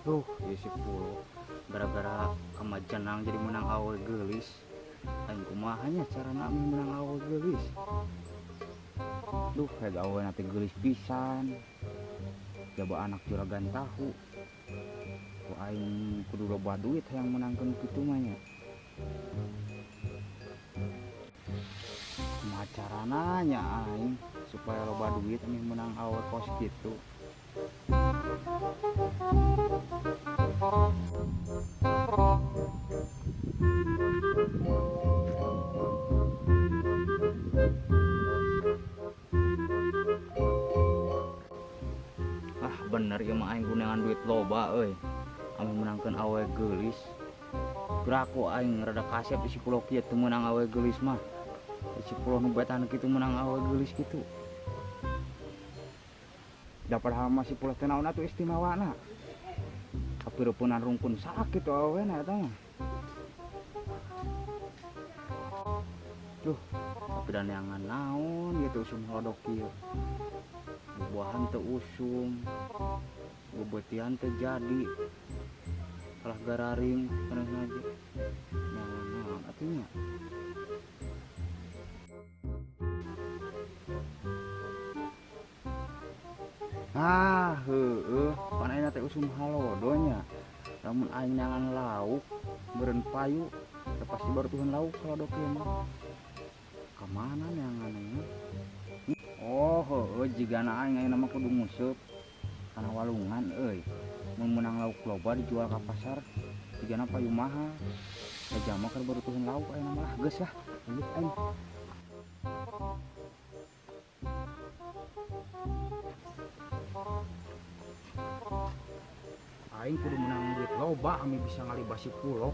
Tuh, ieu si Pulo gara-gara kamajenang jadi menang awewe geulis. Aing kumaha nya carana ameh menang awewe geulis. Duh, kayak awewe teh geulis pisan. Jaba anak juragan tahu. Ku aing kudu loba duit hayang menangkeun kitu mah nya. Kumaha carana nya aing supaya loba duit ameh menang awewe kos kitu. Ah bener ieu mah aing kuneangan duit loba euy. Ameh menangkeun awewe geulis. Geraku aing rada kasep di si Pulo kieu teu meunang awewe geulis mah. Di si Pulo nu betan kitu meunang awewe geulis kitu. Da padahal mah si Pulo teh naon atuh istimewana. Kapireupeunnan rungkun sakit awewena eta mah. Duh, tapi da neangan naon ieu teh usum holodok kieu. Bubuahan teu usum, bebeutian teu jadi. Kalah gararing penuh aja. Neangan naon atuh nya. Ah, heueuh, pan ayeuna teh usum halodo nya. Lamun aing neangan lauk, meureun payu, teh pasti baru tuhan lauk halodo kieu mah. Ka mana neangan nya? Oh, heueuh, jigana aing ayeuna mah kudu nguseup kana walungan euy. Mun meunang lauk loba dijual ka pasar, jigana payu mahal. Da jama keur baru tuhan lauk ayeuna mah lah, geus lah, lanjut aing. Aing kudu menang duit loba ami bisa ngalibasi Pulo.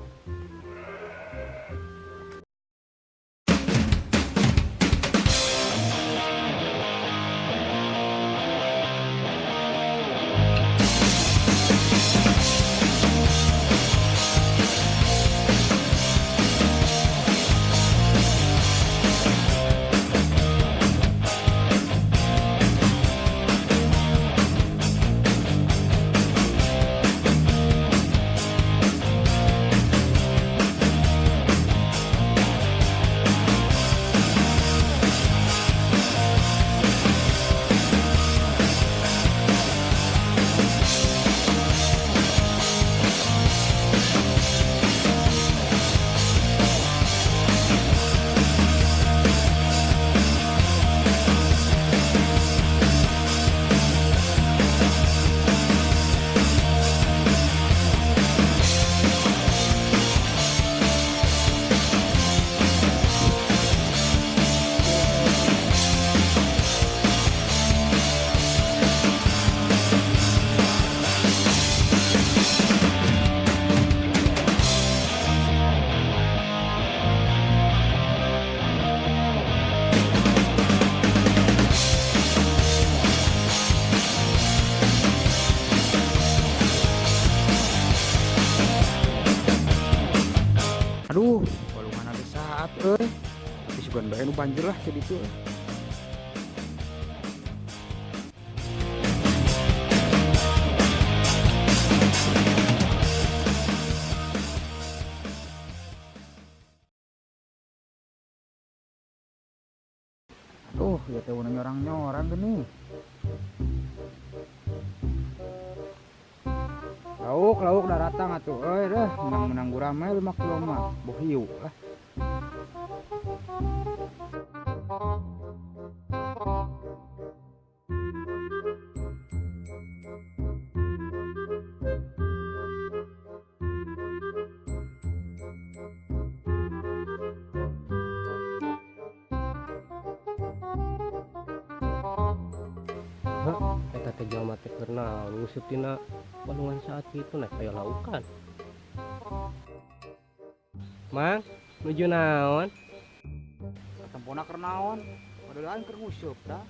Aduh, walungan ada saat euy. Tapi sugan bae nu banjir lah jadi itu. Aduh, ya teh nyorang-nyorang gini. Lauk, lauk daratang atuh euy deh, menang-menang gurame 5 kilo mah, boh hiu lah. Hah, eta teh jalma teh keur naon nguseup tina walungan saat kitu naik aya laukan. Mang, nuju naon? Katempona keur naon? Padahal aing keur nguseup dah.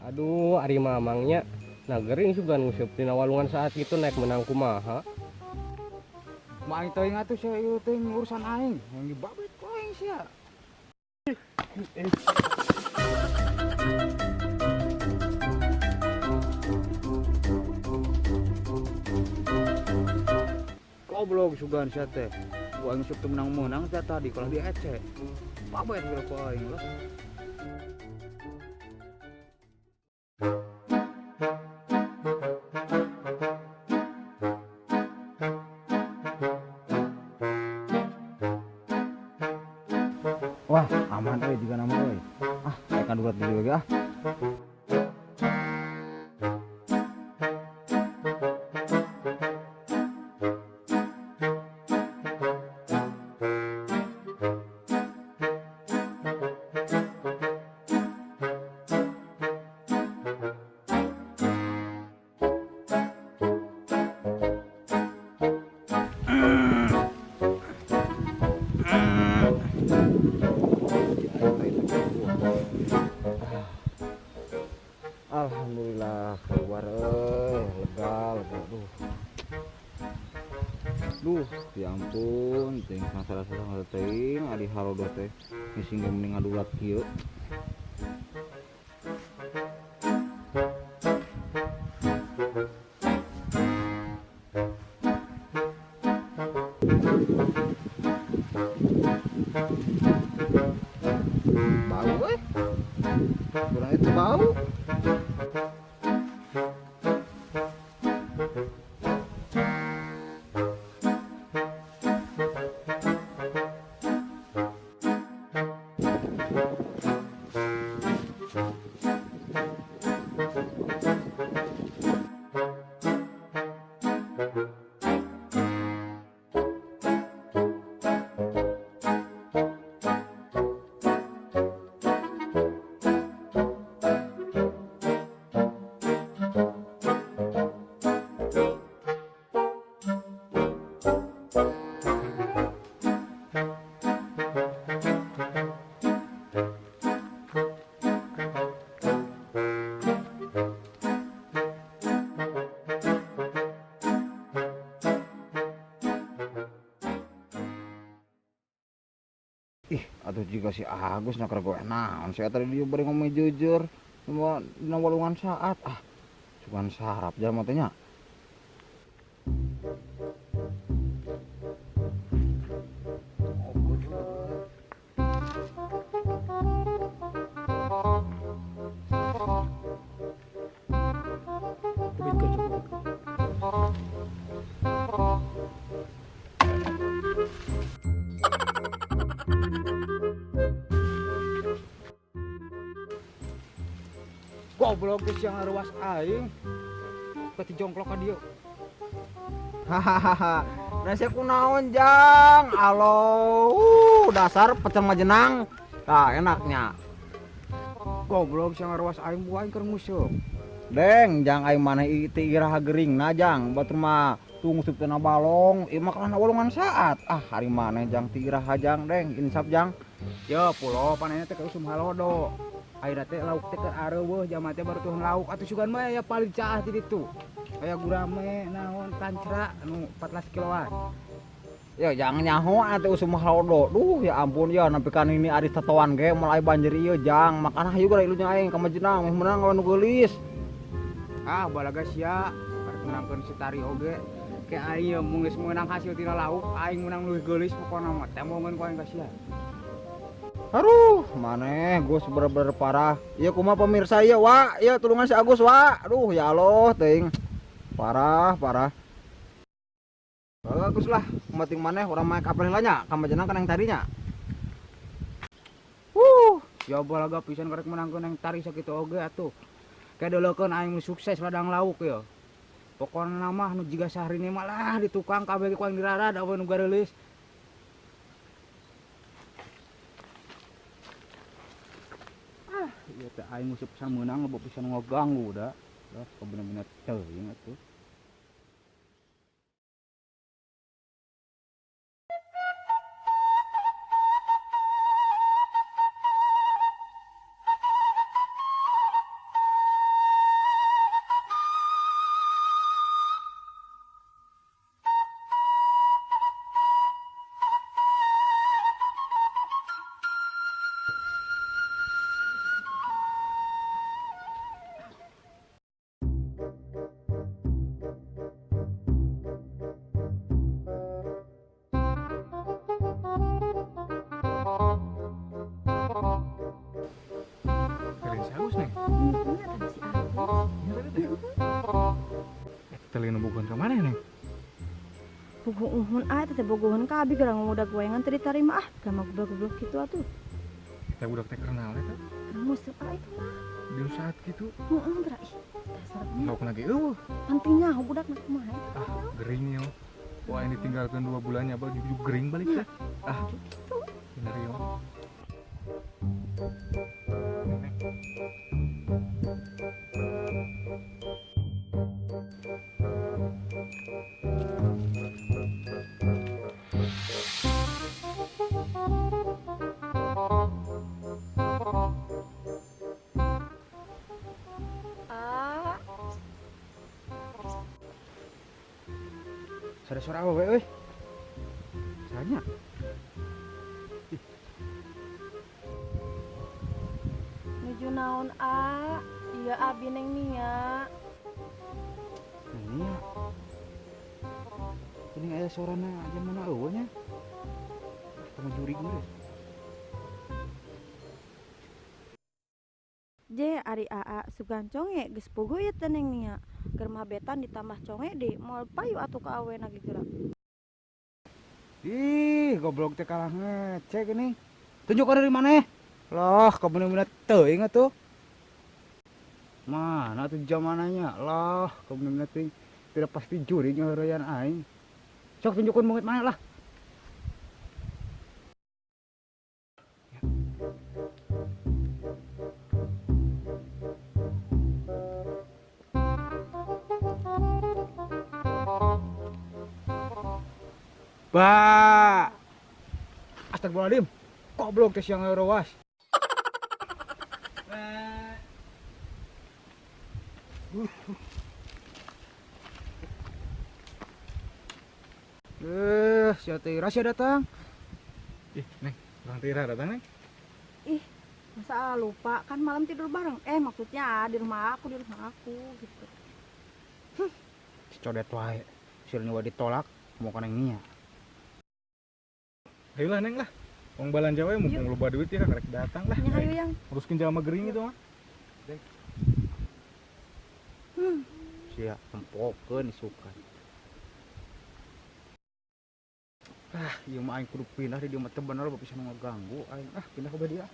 Aduh, ari mamangnya nah gering sugan nguseup tina walungan saat kitu naik menang kumaha? Ma aing teuing atuh sia ieu teh urusan aing, yang dibabet ku aing sia. Goblok sugan sia teh. Gua aing teu menang-menang teh tadi kalau diece. Pabet ku aing lah. Wah, aman euy juga nama euy. Ah, saya kan durat deui ah. Alhamdulillah keluar euy, lega lega duh. Duh, ya ampun, teuing sangsara-sangsara teuing ari halodo teh geus mending ngadulat kieu. Bau euy. Kurang itu bau. Ih, atuh juga si Agus nak keur naon saya tadi dia bari ngomong jujur dina walungan saat ah sugan sarap jalma teh nya. Goblok geus yang ngaruas aing. Peti jongklok ka dieu. Hahaha. Nah sia kunaon jang? Alo, dasar pecel majenang. Tah enaknya. Goblok sia ngaruas aing buah aing keur nguseup. Deng, jang aing maneh teu iraha geuringna jang. Batur mah tungsup tina balong, ieu mah kana walungan saat. Ah, hari maneh jang teu iraha jang, deng, insap jang. Yo, pulo panehna teh usum halodo. Ayeuna teh lauk teh keur areuweuh, jalma teh baru tuh lauk atuh sugan mah aya paling caah di ditu. Aya gurame naon kancra anu 14 kiloan. Ya jangan nyaho atuh usum halodo. Duh ya ampun ya nepi ka nini ari tatoan ge moal aya banjir ieu jang. Makana hayu geura ilunya aing ka Majenang meh meunang lawan nu geulis. Ah balaga sia arek meunangkeun si tari oge. Ke aing ye mun geus meunang hasil tina lauk aing meunang leuwih geulis pokona mah tembongeun ku aing ka sia. Aduh, maneh Gus bener-bener parah. Ieu kumaha pemirsa ieu, Wak? Ieu tulungan si Agus, Wak. Aduh, ya Allah, teuing. Parah, parah. Bagus lah, penting maneh urang mah kapal heula nya, ka Majenang kan yang tadinya. Ya balaga pisan karek meunangkeun yang tari sakitu oge atuh. Ke deulekeun aing nu sukses ladang lauk ya. Pokona mah nu jiga sahrine mah lah di tukang kabeh ku aing dirarad aweun nu gareulis. Ieu teh aing nguseup pisan meunang loba pisan ngaganggu da. Lah bener-bener teuing atuh. Teli nu bogohan ka mana Neng? Bogohun ah teh bogohan ka abi gara ngudag wayangan teu ditarima ah, gama goblok-goblok kitu atuh. Eta budak teh kenal eta. Nguseup ah itu mah. Di saat kitu. Heeh, geura ih. Dasar. Lauk lagi eueuh. Pentingnya budak mah kumaha eta. Ah, gering ya. Wah, ini tinggalkan 2 bulannya abah juga gering balik teh. Ah, gitu. Bener ya. Neng. Suara awewe euy. Sanya. Nuju naon a? Iya abi Neng Nia. Neng Nia. Ini aya sorana aja mana eueuh nya. Tong jurig meureun. Je ari aa sugan conge geus puguh ieu teh Neng Nia. Keur mabetan ditambah conge deui moal payu atuh ka awena ge geura. Ih, goblok teh kalah ngecek ini. Tunjukkan dari mana? Loh, kebener-bener teuing atuh. Mana tuh zamananya? Loh, kebener-bener teuing. Tidak pasti juri ngeureuyan aing. Sok tunjukkan banget mana lah. Ba. Astagfirullahaladzim. Goblok teh siang ngeurewas. Sia teh Ira sia datang. Ih, Neng, urang teh Ira datang, Neng. Ih, masa lupa kan malam tidur bareng. Maksudnya di rumah aku gitu. Si codet wae. Sieun nyawa ditolak, mau ka Neng Nia. Ayolah Neng lah. Wong balanja wae mumpung loba duit ya karek datang lah. Nya hayu yang. Uruskeun jalma gering itu mah. Sia tempokeun isukan. Ah, ieu mah aing kudu pindah di dieu mah teu bener bisa nu ngaganggu aing. Ah, pindah ke badieu.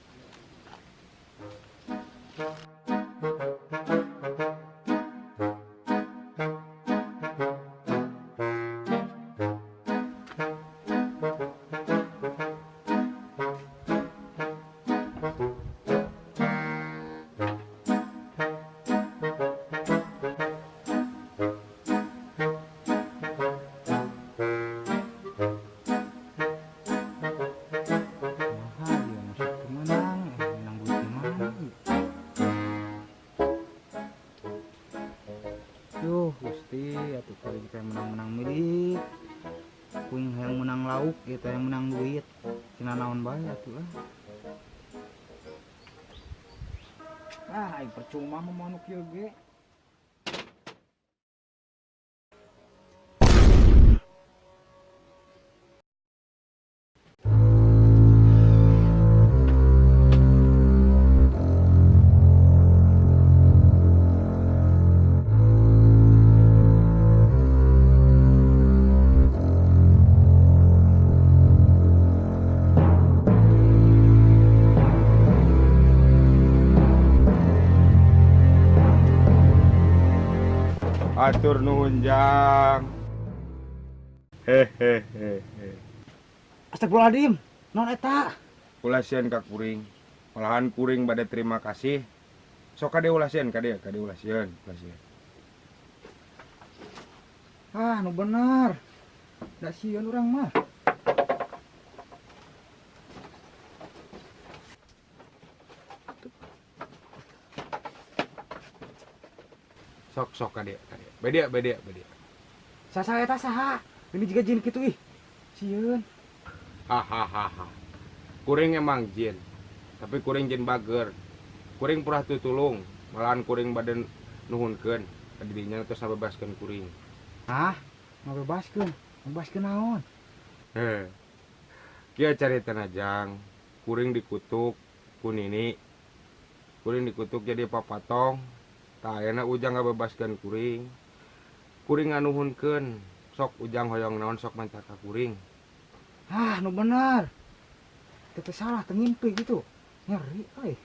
Duh, Gusti, atuh kali kita menang-menang milik. Kuing hayang menang lauk, kita yang menang duit. Cina naon bae atuh lah. Ah, aing percuma mah manuk ieu ge. Atur nuhun jang. Hehehe. Astagfirullahaladzim, non eta. Ulah sieun ka kuring. Malahan kuring bade terima kasih. Sok kade ulah sieun, kade, kade ulah sieun, ulah sieun. Ah, nu bener. Da sieun urang mah. Sok sok kade, kade. Bede, bede, bede. Sasa eta saha? Ini juga jin kitu ih. Sieun. Hahaha. Kuring emang jin. Tapi kuring jin bager. Kuring purah tutulung, malahan kuring badan nuhunkeun. Ka dirinya terus ngabebaskeun kuring. Hah? Ngabebaskeun? Ngabebaskeun naon? Heh. Kieu caritana jang. Kuring dikutuk ku nini. Kuring dikutuk jadi papatong. Tah ayeuna ujang ngabebaskeun kuring. Kuring nganuhunkeun, sok Ujang hoyong naon sok menta ka kuring. Ah, nu bener. Teu salah teu ngimpi gitu. Nyeri euy.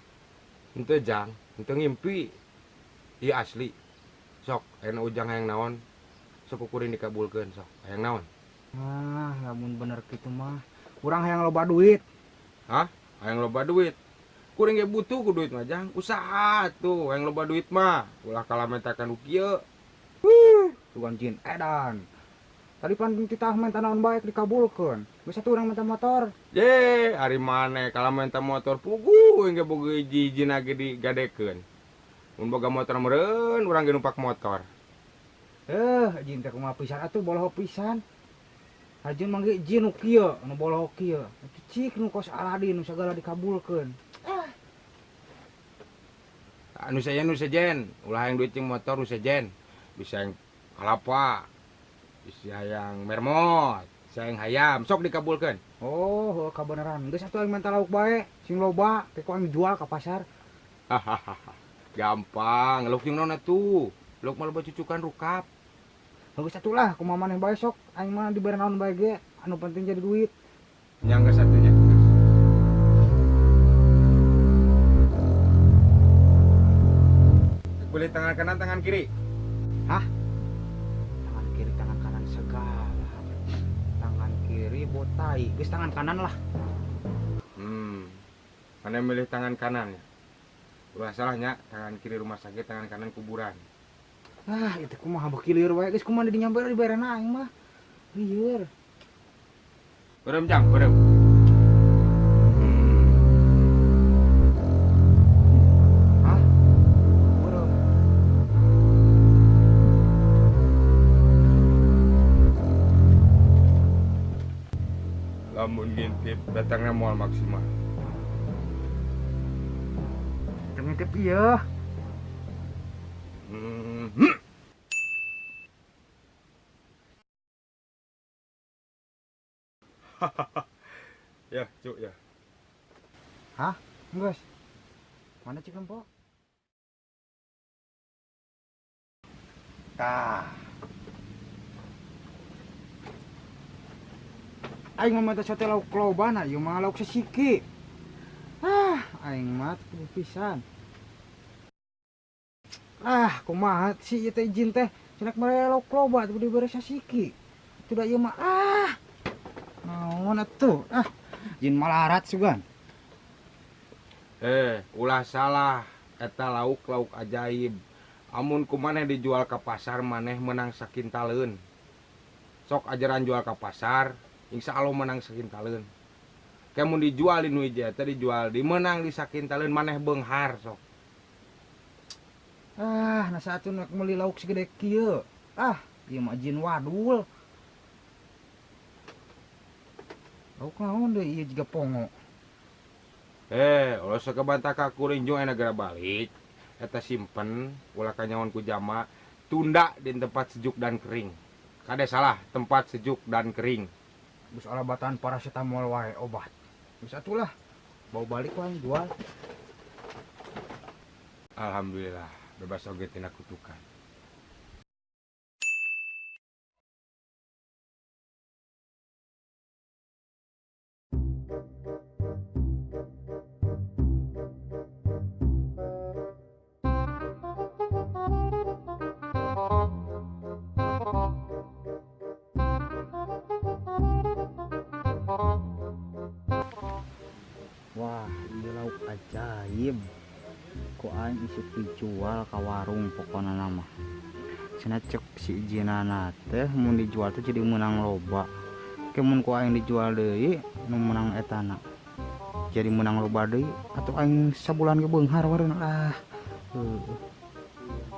Henteu Jang, henteu ngimpi. Ieu asli. Sok ayeuna Ujang hayang naon? Sok ku kuring dikabulkeun sok. Hayang naon? Ah, lamun bener kitu mah urang hayang loba duit. Hah? Hayang loba duit? Kuring ge butuh ku duit mah Jang. Usaha tuh hayang loba duit mah. Ulah kalah menta ka nu kieu. Sugan jin edan. Tadi pan titah menta naon bae dikabulkeun. Geus atuh urang menta motor. Ye, ari maneh kalah menta motor puguh aing ge boga hiji-hijina ge digadekeun. Mun boga motor meureun urang ge numpak motor. Jin teh kumaha pisan atuh boloho pisan. Hajin mangge jin nu kieu, nu boloho kieu. Atuh cik nu kos Aladin nu sagala dikabulkeun. Anu sejen nu sejen, ulah hayang duit jeung motor nu sejen. Bisa yang kalapa, bisa yang mermot, bisa yang hayam, sok dikabulkeun. Oh, heuh kabeneran. Geus atuh aing menta lauk bae, sing loba, ke ku aing jual ka pasar. Hahaha. Gampang, lauk jeung naon atuh? Lauk mah loba cucukan rukap. Geus atuh lah, kumaha maneh bae sok, aing mah dibere naon bae ge, anu penting jadi duit. Nya geus atuh nya. Boleh tangan kanan, tangan kiri. Hah? Tangan kiri, tangan kanan segala. Tangan kiri botai, geus tangan kanan lah. Mana milih tangan kanan ya? Ulah salahnya, tangan kiri rumah sakit, tangan kanan kuburan. Ah, itu kumaha beuki lieur wae, geus kumaha di nyampe dibarena aing mah. Lieur. Beureum Jang, beureum. Hah? Beureum. Lamun ngintip datangnya moal maksimal. Teu ngintip ieu. Ya, cuk ya. Hah? Geus. Mana cik empo? Tah. Aing mah mata sate lauk lobana, ieu mah lauk sesiki. Ah, aing mah teu pisan. Ah, kumaha sih ieu teh jin teh? Cenah mere lauk loba teu dibere sasiki. Atuh da ieu mah ah. Naon atuh? Ah, jin malarat sugan. Ulah salah eta lauk-lauk ajaib. Amun ku maneh dijual ka pasar maneh menang sakintaleun. Sok ajaran jual ka pasar, insya Allah menang sakintaleun. Ke mun dijual di nu hiji eta dijual di menang di sakintaleun maneh beunghar sok. Ah, nah saat itu nak meuli lauk segede kieu. Ah, ieu mah jin wadul. Lauk naon deui ieu jiga pongo. Ulah sok kabantah ka kuring jeung aya negara balik. Eta simpen ulah kanyawan ku jama, tunda di tempat sejuk dan kering. Kade salah, tempat sejuk dan kering. Geus alabatan paracetamol wae obat. Geus atulah, bawa balik wae jual. Alhamdulillah, bebas oge tina kutukan. Wah, ieu lauk ajaib. Ku aing isuk dijual ka warung pokona mah. Cenah cek si ijinana teh mun dijual teh jadi meunang loba. Ke mun ku aing dijual deui nu meunang etana. Jadi meunang loba deui atuh aing sabulan ge beunghar wareun lah. Heueuh.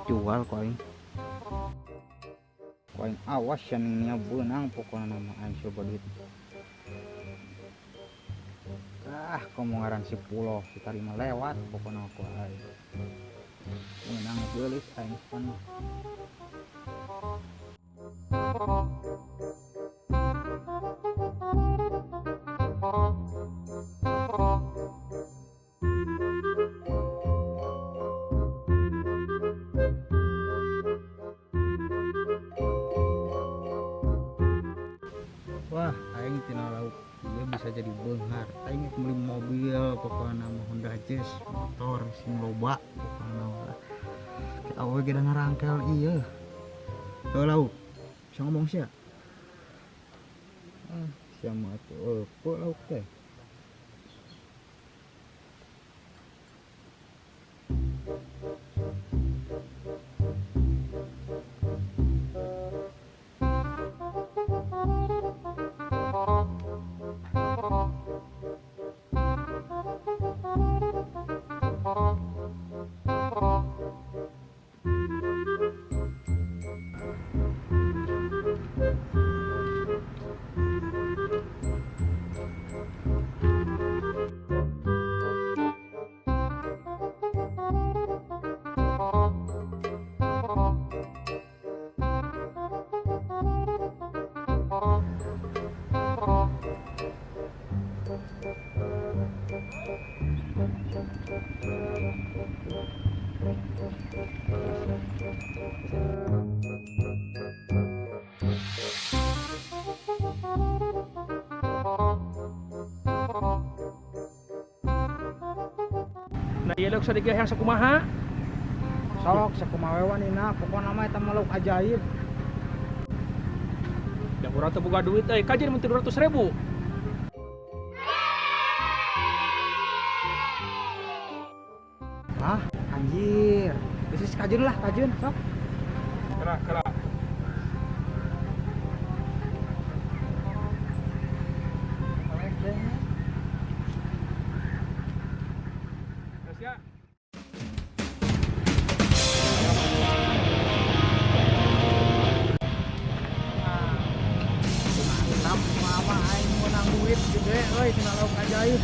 Jual ku aing. Ku aing awas sia nya beunang pokona mah aing coba duit. Ah, komo ngaran si Puloh, si tarima lewat pokona ku aing. Meunang geulis aing pan. Aing tina lauk ieu bisa jadi beunghar. Aing meuli mobil pokona mah Honda Jazz, motor sing loba pokona mah. Awewe ge da ngarangkel ieu. Heuh lauk. Bisa ngomong sia? Ah, sia mah atuh eueuh lauk teh. Nah, ieu lauk sadeuk yang sakumaha? Sok sakumaha we wanina, pokona mah eta mah lauk ajaib. Da urang teu boga duit euy, kajeun mun 200.000. Hah, anjir. Geus kajeun lah, kajeun sok. Kera, kera. Mantap, mama aing menang duit gede euy tina lauk ajaib.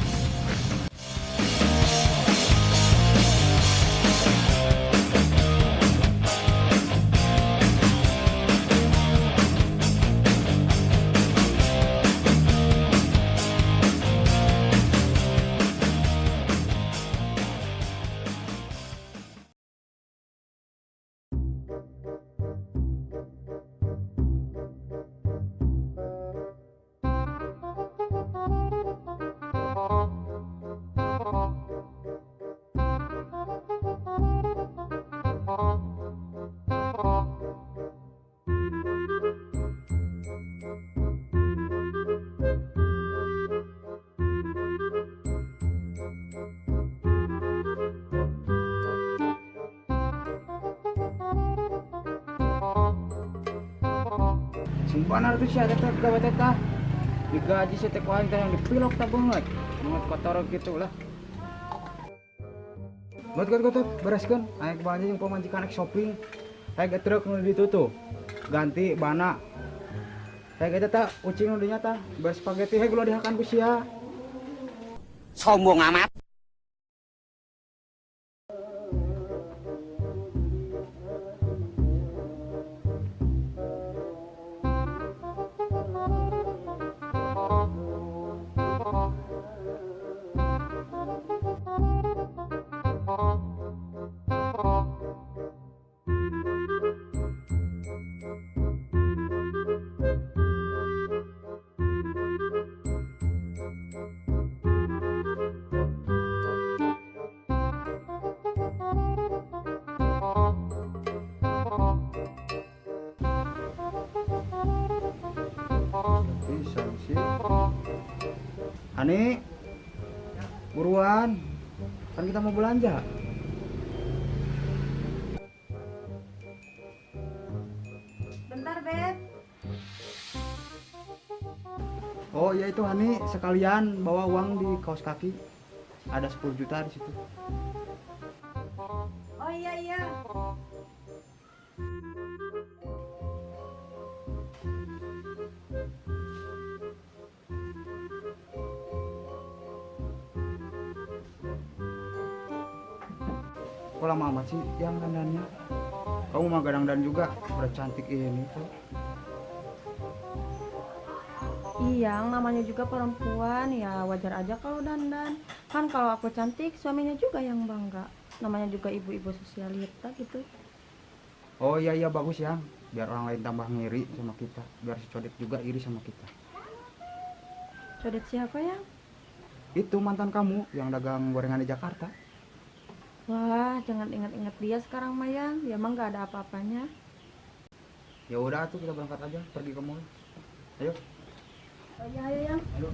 Sing banar tuh sia teh gawe teh tah. Digaji sia teh ku aing teh yang dipilok tah beungeut. Beungeut kotor gitu lah. Got got got bereskeun. Aing belanja jeung pamajikan rek shopping. Hayang truk nu ditu tuh. Ganti bana. Hayang eta tah ucing nu dinya tah beres spaghetti hayang ulah dihakan ku sia. Sombong amat. Bisa sih. Ani, buruan. Kan kita mau belanja. Bentar, Beb. Oh iya itu Hani, sekalian bawa uang di kaos kaki. Ada 10 juta di situ. Oh iya iya. Kok lama amat sih yang dandannya? Kamu mah gadang-dan juga, udah cantik ini tuh. Iya, namanya juga perempuan, ya wajar aja kalau dandan. Kan kalau aku cantik, suaminya juga yang bangga. Namanya juga ibu-ibu sosialita gitu. Oh iya iya bagus ya, biar orang lain tambah ngiri sama kita, biar si Codek juga iri sama kita. Codet siapa ya? Itu mantan kamu yang dagang gorengan di Jakarta. Wah, jangan ingat-ingat dia sekarang, Mayang. Dia emang gak ada apa-apanya. Ya udah tuh kita berangkat aja, pergi ke mall. Ayo. Oh iya, ayo, Yang. Ayo.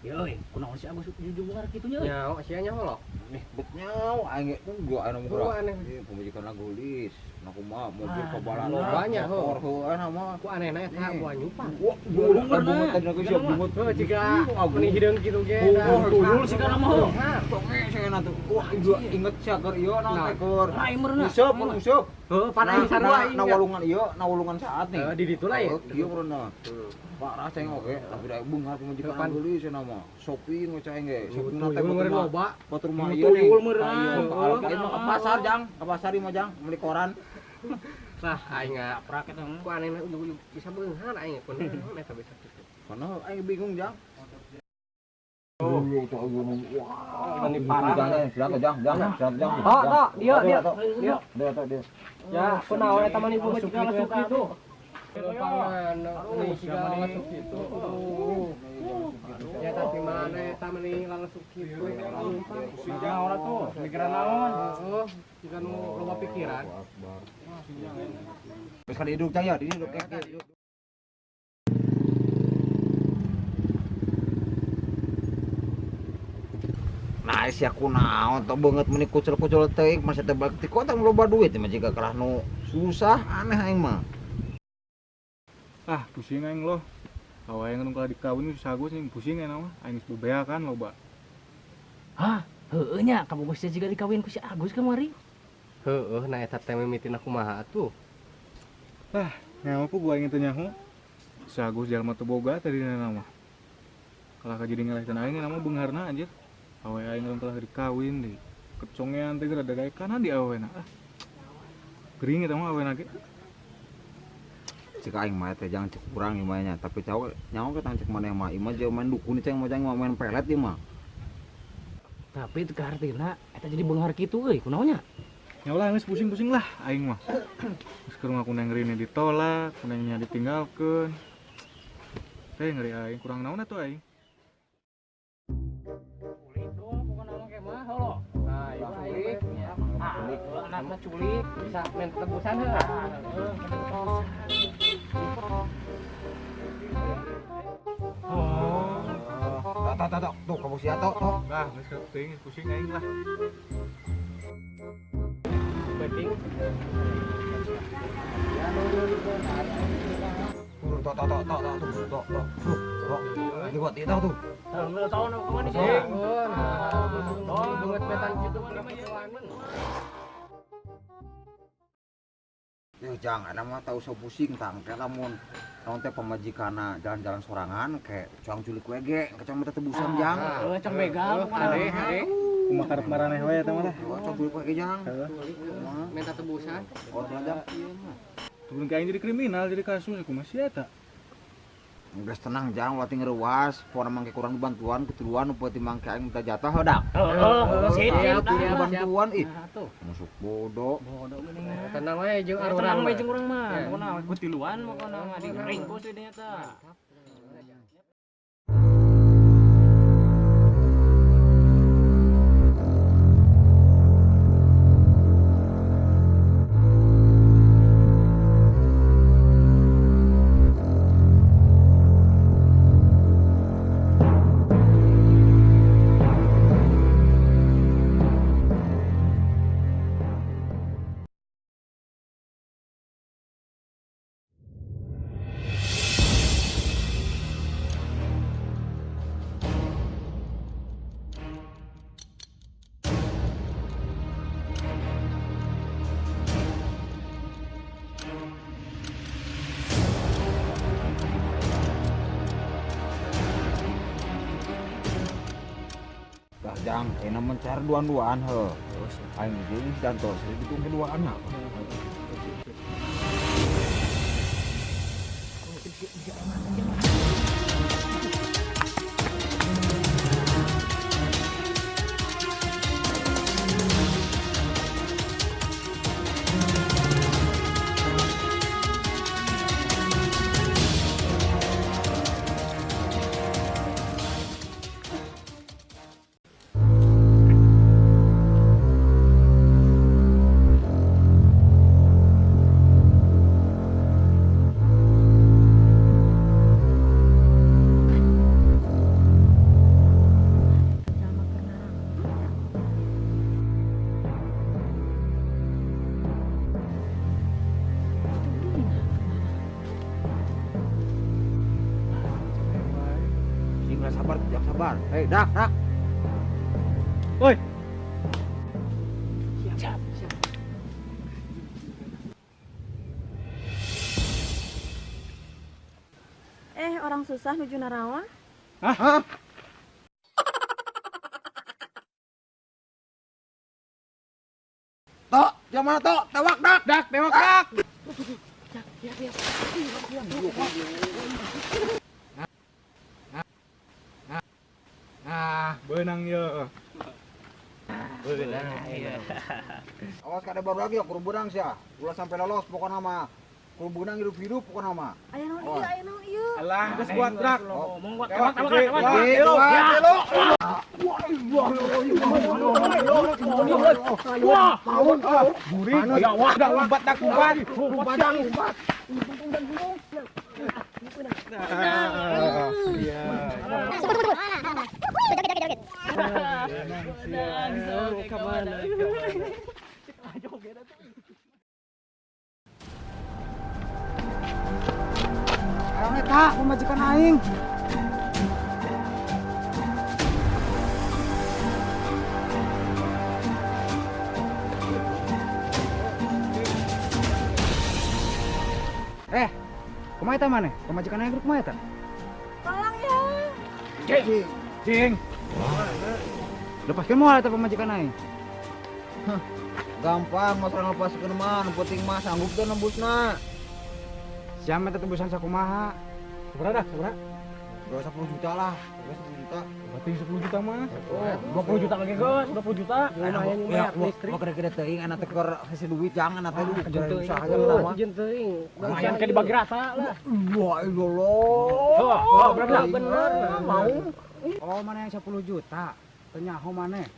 Yoi, kunaon si Agus jujur beungar kitu nya euy. Nyaho sia nyaho loh. Nih, bet nyaho aing ge gua anu Gua aneh. Ieu pamajikan gelis. Nah kumaha mobil kabalan. Lobanya, heuh. Motor heuh ana mah. Ku anehna eta Nih. buah nyupan. Wah, bunga bunga tadi aku siap bunga. Heuh jiga meni hideung kitu ge. Tuyul sih kana mah. heuh. Tonge saya na tuh. Wah, gua inget sia keur ieu naon Nah. teh keur. Lain meureun. Useup, useup. Heuh, pan aing sarua aing. Na walungan ieu, na walungan saat nih. Heuh, di ditu lah ya. Heuh, kieu meureun. Pak rasa yang oke, tapi da beunghar pamajikan Depan. geulis cenah mah. Shopping we cai ge. Shopping na teh Tuyul meureun loba. Batur mah ieu nih. Tuyul meureun. Iya, ka Alfa ieu mah ke pasar jang, ke pasar ieu mah jang, meuli koran. Lah aing Prak eta mah. ku anehna ujug-ujug bisa beunghar aing kunaon eta bisa kitu. Karena aing bingung jang. Ini parah. Jang, jang, jang, jang, jang. Oh, toh, dia, dia. Dia. Dia, dia, dia. Ya, kunaon eta mah ibu mah jiga langsung kitu. Pangan, nih jiga langsung kitu. Ya tapi mana eta meni langsung kitu. Pusing jang ora tuh, mikiran naon. Heeh, jiga nu loba pikiran. Terus kan hidup jang ya, di hidup kayak Nah, sia kunaon teu beungeut meuni kucel-kucel teuing masa teh balik ti kota loba duit mah jiga kalah nu susah aneh aing mah. Ah, pusing aing loh. Awe aing nu kalah dikawin susah Agus nih pusing aing mah. Aing geus bebeak kan loba. Hah, heueuh nya kabogoh sia jiga dikawin ku si Agus kamari. Heueuh, nah eta teh mimitina kumaha atuh. Lah, nyaho ku gua aing teu nyaho. Si Agus jalma teu boga tadina mah. Kalah ka jadi ngelehkeun aing nama beungharna anjir. Awe aing nu kalah dikawin deui. Kecongean teh rada gaekanan di awena. Ah. Gering eta mah awena ge. Cek aing mah teh jangan cek urang ieu mah nya, tapi cau nyaho ke tang cek maneh mah ieu mah jeung main dukun ceng mah jang main pelet ieu mah. Tapi teu kahartina eta jadi beunghar kitu euy, kunaon nya? Ya lah geus pusing-pusing lah aing mah. Geus keur mah ku Neng Rini ditolak, ku Nengnya ditinggalkeun. Teh ngeri aing kurang naon atuh aing. Culik dong pokona mah ge mah heuh. Nah, ieu aing Ah, anakna culik. bisa main tebusan heuh. Heeh, Oh. Tok tok tok tuh kamu sia tok tok. Lah, geus teuing pusing aing lah. Penting. Turun tok tok tok tok tok tuh tok tok. Tuh tok. Liwat itu tuh. Tahun kemana sih? Oh, nah, banget metan kitu mah. Ya jangan ada mah tahu so pusing tang kayak lamun naon teh pamajikanna jalan-jalan sorangan kayak cuang culik we ge kacang minta tebusan jang. Heeh, cang begal pokona. Ade, ade. Kumaha karep maraneh we eta mah lah. Cuang culik we ge jang. Minta tebusan. Oh, jang. Turun ka aing jadi kriminal, jadi kasus kumaha sia eta. Geus tenang jang ulah ting reuas, pokona mangke kurang dibantuan ketuluan nu peuting mangke aing minta jatah heuh Heeh, sip, sip. Kurang bantuan ih. Nah, tuh. Masuk bodoh. Bodoh mending. Tenang we jeung arurang. Tenang we jeung urang mah. Ya. Pokona ku tiluan pokona mah diringkus di dinya tah. Jang, enak mencari duaan-duaan heuh. Aing jeung danto seri ditung keduaan ha. Jalma keur ngarang. Tuduh nih keur ngarang. Sing lah sabar, jak sabar. Hei, dak, dak. Woi. Siap, siap. Eh, orang susah nuju naraon? Hah? Tok, yang mana tok? Tewak dak. Dak, tewak dak. Nah, beunang ye. Beunang. Awas kada baru lagi ya, kudu beunang sia. Ulah sampai lolos pokona mah. Kudu beunang hidup-hidup pokona mah. Aya naon ieu, aya naon ieu? Alah, geus buat dak. Ngomong buat Tewak, tewak, tewak, tewak, tewak. tewak. Wah, Gurih. Ya wah, dak lompat dak lompat. Lompat dak lompat. Nah, iya. Ayo eta pamajikan aing. Eh, kumaha eta maneh? Pamajikan aing kumaha eta? Tolong ya. Cing. Cing. Lepaskeun moal eta pamajikan aing. Gampang masalah nglepaskeun mah, nu penting mah sanggup teu nembusna. Siapa eta tembusan sakumaha? Sabaraha dah, sabaraha? Udah 10 juta lah, udah 10 juta. Berarti 10 juta mah. Oh, 20 juta lagi, Gus. 20 juta. Lumayan Ya, bayar listrik. mau gede-gede teuing anak teh keur hese duit jangan atuh lu Kajen teuing. usaha aja mah. Kajen teuing. Lumayan kayak dibagi rata lah. Wah, Allah. Oh, oh, bener bener. Mau. Oh, mana yang 10 juta? Teu nyaho maneh.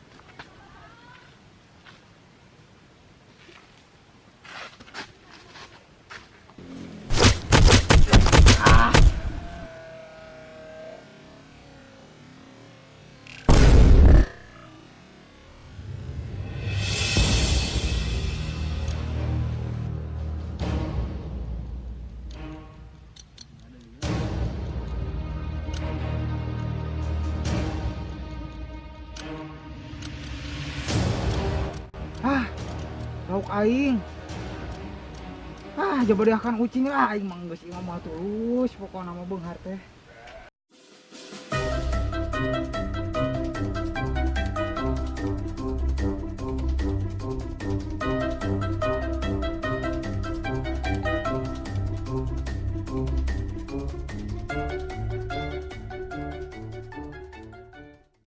Ah, lauk aing. Ah, coba diakan ucing lah aing mah geus imah mah tulus pokona mah beunghar teh.